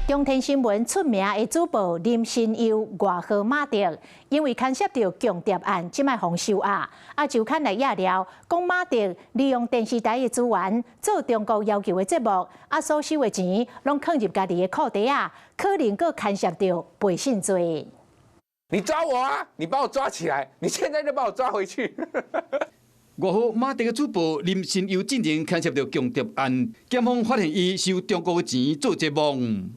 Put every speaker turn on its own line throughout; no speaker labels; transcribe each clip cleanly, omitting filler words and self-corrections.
中天新聞出名的主播林心悠外號馬德，因為牽涉著共諜案，這擺予收押。啊，周刊來揭料，講馬德利用電視台的資源做中國要求的節目，啊，所收的錢攏囥入家己的褲袋仔，可能閣牽涉著背信罪。
你抓我啊！你把我抓起來！你現在就把我抓回去！
外號馬德的主播林心悠進前牽涉著共諜案，檢方發現伊收中國的錢做節目。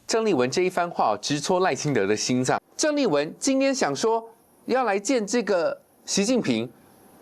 鄭麗文這一番話直戳賴清德的心臟。鄭麗文今天想說要來見這個習近平，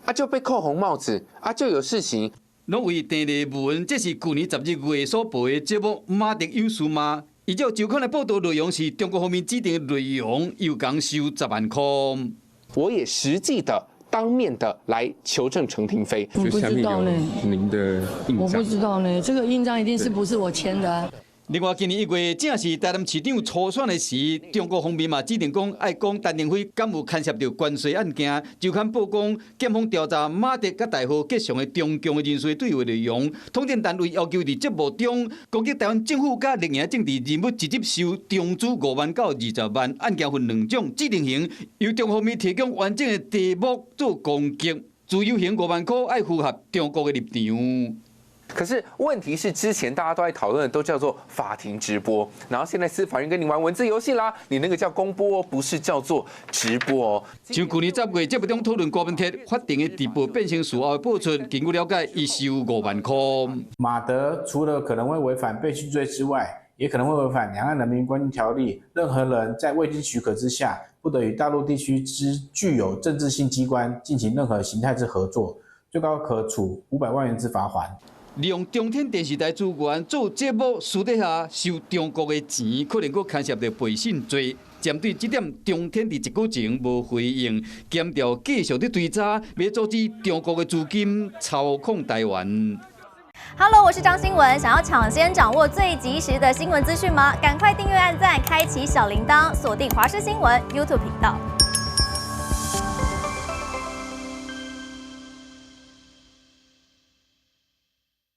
啊就被扣紅帽子，啊就有事情。
攏為鄭麗文，這是舊年12月所播的節目《馬德有事嗎》？依照周刊的報道內容是中國方面指定的內容，又共收10萬塊。
我也實際的當面的來求證陳亭妃。
我不知道呢。
您的印章？
我不知道呢，這個印章一定是不是我簽的啊。
另外，今年1月正是台南市長初選的時，中國方面嘛指定講愛講陳亭妃敢有牽涉著關稅案件。周刊報講，檢方調查馬德佮代號吉祥的中共的人士對話內容，統戰單位要求佇節目中攻擊台灣政府佮綠營政治人物，直接收中資5萬到20萬。案件分兩種，指定型由中方面提供完整的題目做攻擊，自由行5萬塊愛符合中國的立場。
可是問題是，之前大家都在討論的都叫做法庭直播，然後現在司法院跟你玩文字遊戲啦，你那個叫公播，不是叫做直播哦。
像舊年10月節目中討論柯文哲法庭的直播變成事後的播出，根據了解，伊收5萬塊。
馬德除了可能會違反背信罪之外，也可能會違反兩岸人民關係條例，任何人在未經許可之下，不得與大陸地區之具有政治性機關進行任何形態之合作，最高可處500萬元之罰鍰。
利用中天電視台資源做節目，私底下收中國的錢，可能閣牽涉著背信罪。針對這點，中天佇一個前無回應，檢調繼續佇追查，欲阻止中國的資金操控台灣。
Hello，我是張新聞，想要搶先掌握最及時的新聞資訊嗎？趕快訂閱、按讚、開啟小鈴鐺，鎖定華視新聞 YouTube 頻道。